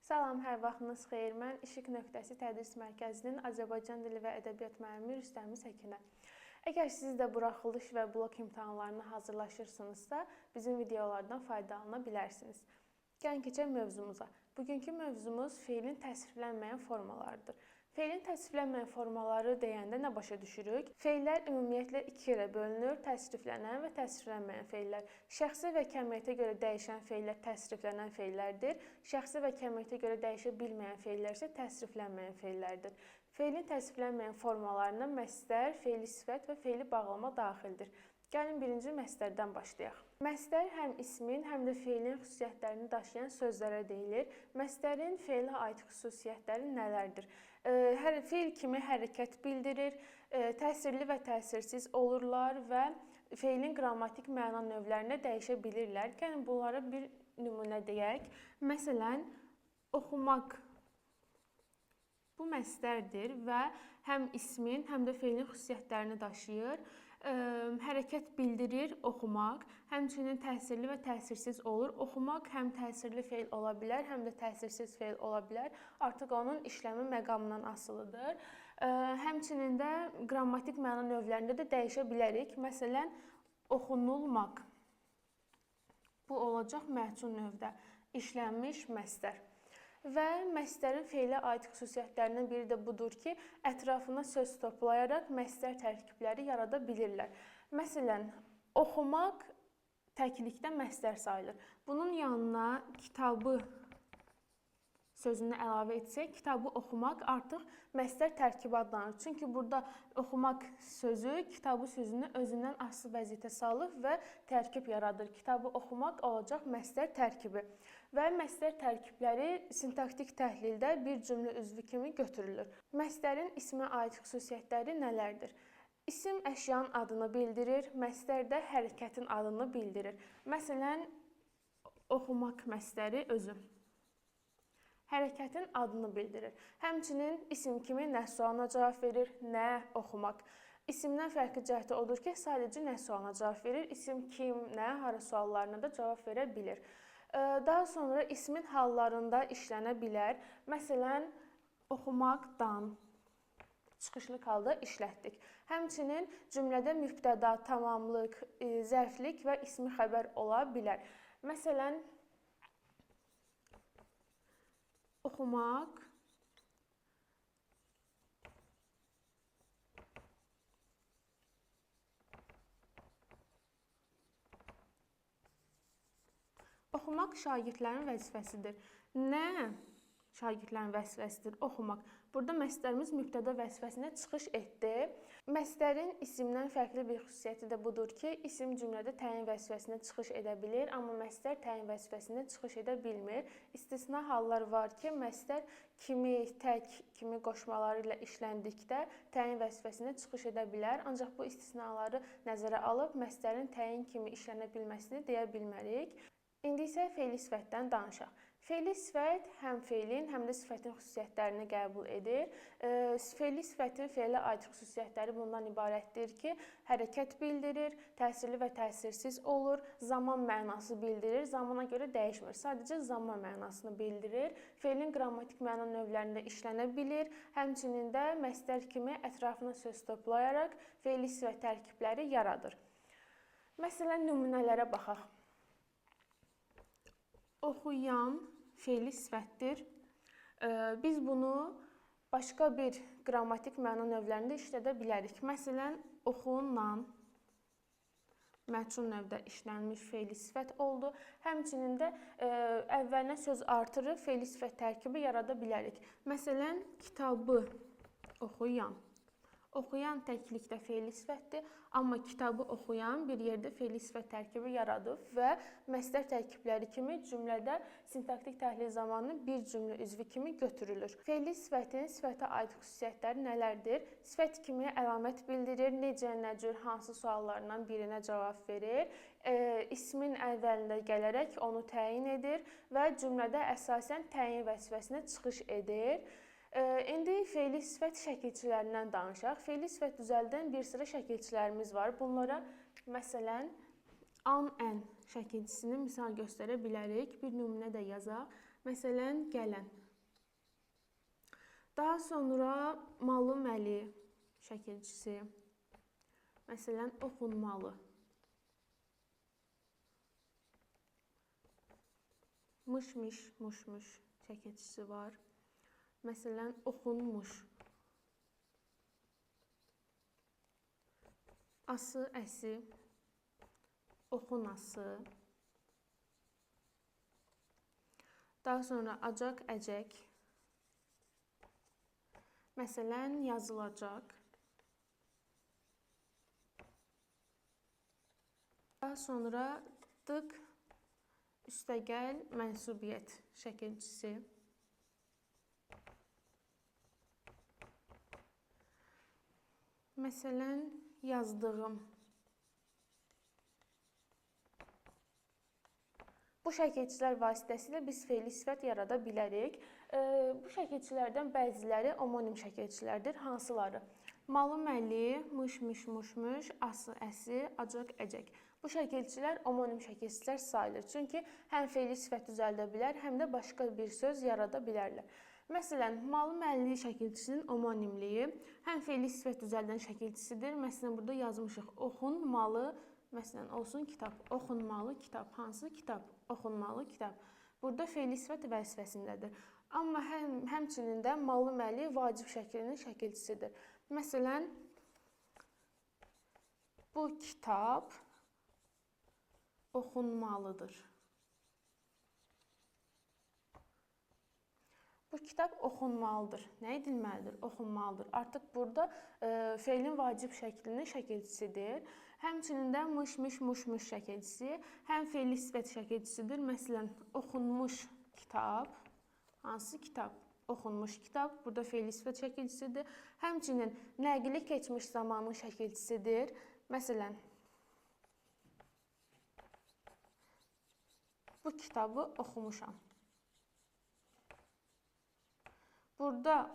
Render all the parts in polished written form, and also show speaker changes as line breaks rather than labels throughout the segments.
Salam, hər vaxtınız xeyir. Mən İşıq Nöqtəsi Tədris Mərkəzinin Azərbaycan dili və ədəbiyyat müəllimi Rüstəmi Səkinə. Əgər siz də buraxılış və blok imtahanlarına hazırlaşırsınızsa, bizim videolardan faydalana bilərsiniz. Gəlin keçək mövzumuza. Bugünkü mövzumuz feilin təsriflənməyən formalarıdır. Feilin təsriflənməyən formaları deyəndə nə başa düşürük? Feillər ümumiyyətlə iki yerə bölünür: təsriflənən və təsriflənməyən feillər. Şəxsi və kəmiyyətə görə dəyişən feillər təsriflənən feillərdir. Şəxsi və kəmiyyətə görə dəyişə bilməyən feillər isə təsriflənməyən feillərdir. Feilin təsriflənməyən formalarına məstər, feili sifət və feili bağlama daxildir. Gəlin birinci məstərdən başlayaq. Məstər həm ismin, həm də feilin xüsusiyyətlərini daşıyan sözlərə deyilir. Məstərin feilə aid xüsusiyyətləri nələrdir? Hər feil kimi hərəkət bildirir, təsirli və təsirsiz olurlar və feilin qrammatik məna növlərinə dəyişə bilirlər. Gəlin bunlara bir nümunə deyək. Məsələn, oxumaq bu məstərdir və həm ismin, həm də feilin xüsusiyyətlərini daşıyır. Hərəkət bildirir oxumaq, həmçinin təsirli və təsirsiz olur. Oxumaq həm təsirli feil ola bilər, həm də təsirsiz feil ola bilər. Artıq onun işləmi məqamından asılıdır. Həmçinin də qrammatik məna növlərində də dəyişə bilərik. Məsələn, oxunulmaq. Bu olacaq məhcun növdə işlənmiş məstər. Və məstərin feilə aid xüsusiyyətlərindən biri də budur ki, ətrafına söz toplayaraq məstər tərkibləri yarada bilirlər. Məsələn, oxumaq təklikdə məstər sayılır. Bunun yanına kitabı sözünü əlavə etsək, kitabı oxumaq artıq məstər tərkibi adlanır. Çünki burada oxumaq sözü kitabı sözünü özündən asılı vəziyyətə salır və tərkib yaradır. Kitabı oxumaq olacaq məstər tərkibi. Və məstər tərkibləri sintaktik təhlildə bir cümlə üzvü kimi götürülür. Məstərin ismə aid xüsusiyyətləri nələrdir? İsim əşyanın adını bildirir, məstər də hərəkətin adını bildirir. Məsələn, oxumaq məstəri özü hərəkətin adını bildirir. Həmçinin isim kimi nə sualına cavab verir, nə oxumaq. İsimdən fərqli cəhəti odur ki, sadəcə nə sualına cavab verir, isim kim, nə, hara suallarına da cavab verə bilir. Daha sonra ismin hallarında işlənə bilər. Məsələn, oxumaqdan çıxışlıq halda işlətdik. Həmçinin cümlədə mübtəda, tamamlıq, zərflik və ismi xəbər ola bilər. Məsələn, oxumaq oxumaq şagirdlərin vəzifəsidir. Nə şagirdlərin vəzifəsidir? Oxumaq. Burada məstərimiz mübtəda vəzifəsinə çıxış etdi. Məstərin isimdən fərqli bir xüsusiyyəti də budur ki, isim cümlədə təyin vəzifəsinə çıxış edə bilir, amma məstər təyin vəzifəsinə çıxış edə bilmir. İstisna hallar var ki, məstər kimi, tək kimi qoşmaları ilə işləndikdə təyin vəzifəsinə çıxış edə bilər. Ancaq bu istisnaları nəzərə alıb məstərin təyin kimi işlənə bilməsini deyə bilmərik. İndi isə feili sifətdən danışaq. Feili sifət həm feilin, həm də sifətin xüsusiyyətlərini qəbul edir. Feili sifətin feilə aid xüsusiyyətləri bundan ibarətdir ki, hərəkət bildirir, təsirli və təsirsiz olur, zaman mənası bildirir, zamana görə dəyişmir, sadəcə zaman mənasını bildirir. Feilin qrammatik məna növlərində işlənə bilir, həmçinin də məstər kimi ətrafına söz toplayaraq feili sifət tərkibləri yaradır. Məsələn, nümunələrə baxaq. Oxuyan feili sifətdir. Biz bunu başqa bir qrammatik məna növlərində işlədə bilərik. Məsələn, oxunan məhcun növdə işlənmiş feili sifət oldu. Həmçinin də əvvəlinə söz artırıb feili sifət tərkibi yarada bilərik. Məsələn, kitabı oxuyan. Oxuyan təklikdə feili sifətdir, amma kitabı oxuyan bir yerdə feili sifət tərkibi yaradıb və məstər tərkibləri kimi cümlədə sintaktik təhlil zamanı bir cümlə üzvü kimi götürülür. Feili sifətin sifətə aid xüsusiyyətləri nələrdir? Sifət kimi əlamət bildirir, necə, nə cür, hansı suallarından birinə cavab verir, ismin əvvəlində gələrək onu təyin edir və cümlədə əsasən təyin vəzifəsinə çıxış edir. İndi feili sifət şəkilçilərindən danışaq. Feili sifət düzəldən bir sıra şəkilçilərimiz var. Bunlara məsələn, an, ən şəkilçisini misal göstərə bilərik. Bir nümunə də yazaq. Məsələn, gələn. Daha sonra malı, məli şəkilçisi. Məsələn, oxunmalı. Mış-mış, muş-muş şəkilçisi var. Məsələn, oxunmuş. Ası, əsi, oxunası. Daha sonra acaq, əcək. Məsələn, yazılacaq. Daha sonra dıq, üstəgəl, mənsubiyyət şəkilçisi. Məsələn, yazdığım. Bu şəkilçilər vasitəsilə biz feili sifət yarada bilərik. Bu şəkilçilərdən bəziləri omonim şəkilçilərdir. Hansıları? Malı, məli, mış, mış, muş, muş, ası, əsi, acaq, əcək. Bu şəkilçilər omonim şəkilçilər sayılır. Çünki həm feili sifət düzəldə bilər, həm də başqa bir söz yarada bilərlər. Məsələn, malı, məli şəkilçisinin omonimliyi həm feili sifət düzəldən şəkilçisidir. Məsələn, burada yazmışıq oxunmalı, məsələn, olsun kitab, oxunmalı kitab, hansı kitab, oxunmalı kitab. Burada feili sifət vəzifəsindədir. Amma həmçinin də malı, məli vacib şəklinin şəkilçisidir. Məsələn, bu kitab oxunmalıdır. Bu kitab oxunmalıdır. Nə edilməlidir? Oxunmalıdır. Artıq burada feilin vacib şəklinin şəkilçisidir. Həmçinin də mış, mış, muş, muş şəkilçisi həm feili sifət şəkilçisidir. Məsələn, oxunmuş kitab. Hansı kitab? Oxunmuş kitab. Burada feili sifət şəkilçisidir. Həmçinin nəqli keçmiş zamanın şəkilçisidir. Məsələn, bu kitabı oxumuşam. Burada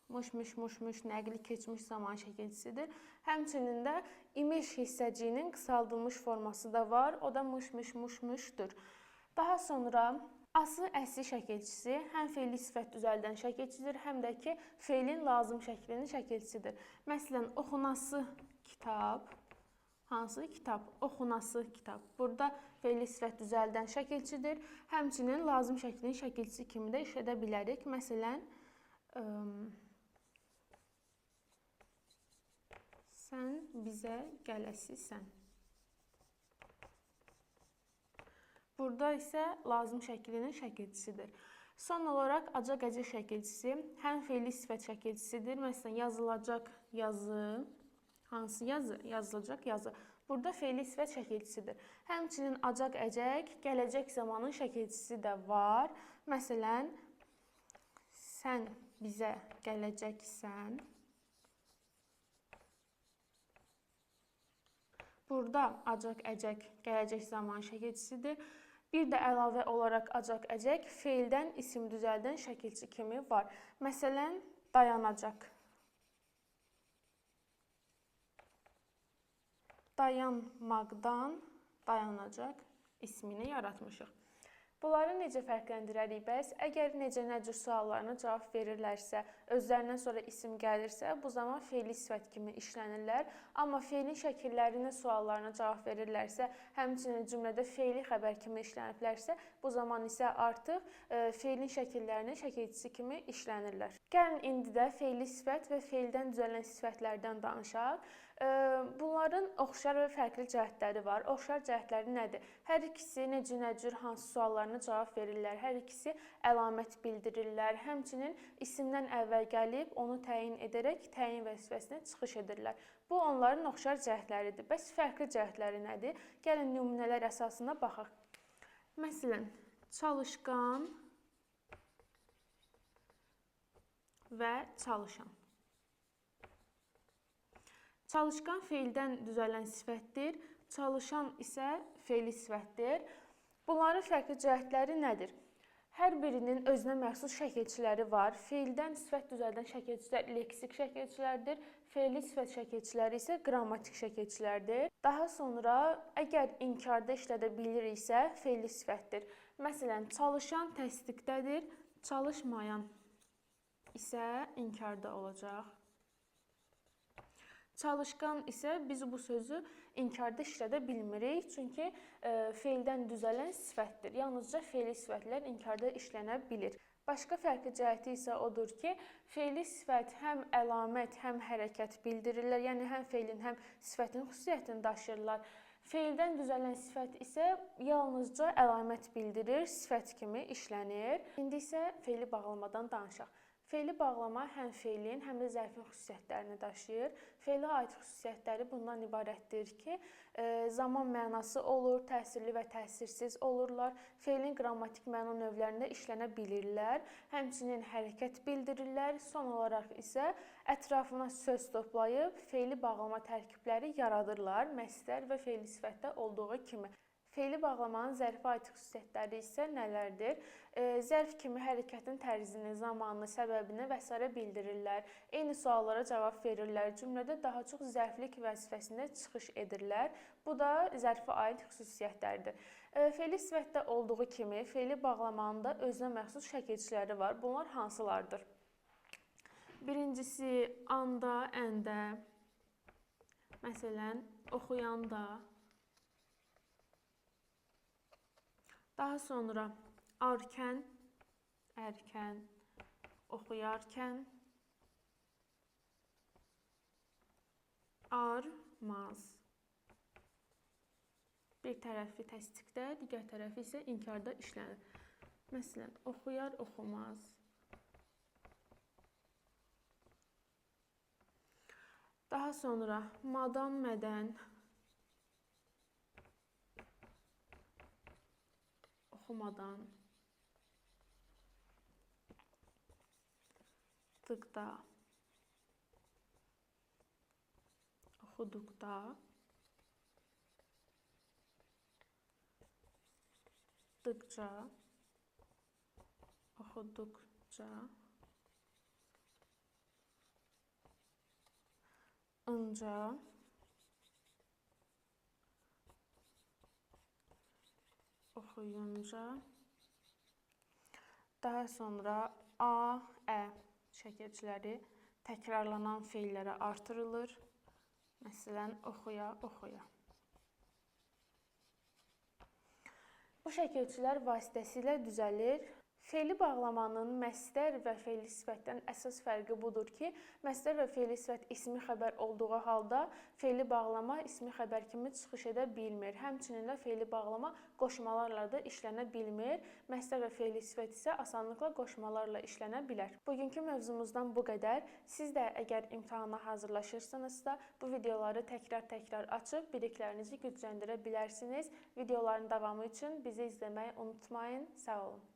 mış, mış, muş, muş nəqli keçmiş zaman şəkilçisidir. Həmçinin də imiş hissəciyinin qısaldılmış forması da var. O da mış, mış, muş, muşdur. Daha sonra ası, əsi şəkilçisi həm feili sifət düzəldən şəkilçidir, həm də ki, feilin lazım şəklinin şəkilçisidir. Məsələn, oxunası kitab. Hansı kitab? Oxunası kitab. Burada feili sifət düzəldən şəkilçidir. Həmçinin lazım şəklinin şəkilçisi kimi də işlədə bilərik. Məsələn, sən bizə gələsisən. Burada isə lazım şəklinin şəkilçisidir. Son olaraq acaq-əcək şəkilçisi həm feili sifət şəkilçisidir. Məsələn, yazılacaq yazı. Hansı yazı? Yazılacaq yazı. Burada feili sifət şəkilçisidir. Həmçinin acaq-əcək, gələcək zamanın şəkilçisi də var. Məsələn, sən bizə gələcəksən. Burada acaq-əcək gələcək zaman şəkilçisidir. Bir də əlavə olaraq acaq-əcək feildən isim düzəldən şəkilçi kimi var. Məsələn, dayanacaq. Dayanmaqdan dayanacaq ismini yaratmışıq. Bunları necə fərqləndirərik bəs? Əgər necə, nə cür suallarına cavab verirlərsə, özlərindən sonra isim gəlirsə, bu zaman feili sifət kimi işlənirlər. Amma feilin şəkillərinin suallarına cavab verirlərsə, həmçinin cümlədə feili xəbər kimi işləniblərsə, bu zaman isə artıq feilin şəkillərinin şəkilçisi kimi işlənirlər. Gəlin indi də feili sifət və feildən düzələn sifətlərdən danışaq. Bunların oxşar və fərqli cəhətləri var. Oxşar cəhətləri nədir? Hər ikisi necə, nə cür, hansı suallarına cavab verirlər. Hər ikisi əlamət bildirirlər. Həmçinin isimdən əvvəl gəlib onu təyin edərək təyin vəzifəsinə çıxış edirlər. Bu, onların oxşar cəhətləridir. Bəs fərqli cəhətləri nədir? Gəlin nümunələr əsasında baxaq. Məsələn, çalışqan və çalışan. Çalışqan feildən düzələn sifətdir, çalışan isə feili sifətdir. Bunların fərqli cəhətləri nədir? Hər birinin özünə məxsus şəkilçiləri var. Feildən sifət düzəldən şəkilçilər leksik şəkilçilərdir, feili sifət şəkilçiləri isə qrammatik şəkilçilərdir. Daha sonra əgər inkarda işlədə biliriksə, feili sifətdir. Məsələn, çalışan təsdiqdədir, çalışmayan isə inkarda olacaq. Çalışqan isə biz bu sözü inkarda işlədə bilmirik, çünki feildən düzələn sifətdir. Yalnızca feili sifətlər inkarda işlənə bilir. Başqa fərqli cəhəti isə odur ki, feili sifət həm əlamət, həm hərəkət bildirirlər. Yəni həm feilin, həm sifətin xüsusiyyətini daşıyırlar. Feildən düzələn sifət isə yalnızca əlamət bildirir, sifət kimi işlənir. İndi isə feili bağlamadan danışaq. Feili bağlama həm feilin, həm də zərfin xüsusiyyətlərini daşıyır. Feilə aid xüsusiyyətləri bundan ibarətdir ki, zaman mənası olur, təsirli və təsirsiz olurlar. Feilin qrammatik məna növlərində işlənə bilirlər. Həmçinin hərəkət bildirirlər. Son olaraq isə ətrafına söz toplayıb feili bağlama tərkibləri yaradırlar, məstər və feili sifətdə olduğu kimi. Feili bağlamanın zərfə aid xüsusiyyətləri isə nələrdir? Zərf kimi hərəkətin tərzini, zamanını, səbəbini və s. bildirirlər. Eyni suallara cavab verirlər. Cümlədə daha çox zərflik vəzifəsində çıxış edirlər. Bu da zərfə aid xüsusiyyətlərdir. Feili sifətdə olduğu kimi feili bağlamanın da özünə məxsus şəkilçiləri var. Bunlar hansılardır? Birincisi, anda, əndə, məsələn, oxuyanda. Daha sonra arkən, ərkən, oxuyarkən, armaz. Bir tərəfi təsdiqdə, digər tərəfi isə inkarda işlənir. Məsələn, oxuyar, oxumaz. Daha sonra madan, mədən, oxumadan, dıqda, oxuduqda, dıqca, oxuduqca, ınca, oxuyunca. Daha sonra A, Ə şəkilçiləri təkrarlanan feillərə artırılır. Məsələn, oxuya, oxuya. Bu şəkilçilər vasitəsilə düzəlir. Feili bağlamanın məstər və feili sifətdən əsas fərqi budur ki, məstər və feili sifət ismi xəbər olduğu halda feili bağlama ismi xəbər kimi çıxış edə bilmir. Həmçinin də feili bağlama qoşmalarla da işlənə bilmir. Məstər və feili sifət isə asanlıqla qoşmalarla işlənə bilər. Bugünkü mövzumuzdan bu qədər. Siz də əgər imtahana hazırlaşırsınızsa, bu videoları təkrar-təkrar açıb biliklərinizi gücləndirə bilərsiniz. Videoların davamı üçün bizi izləməyi unutmayın. Sağ olun.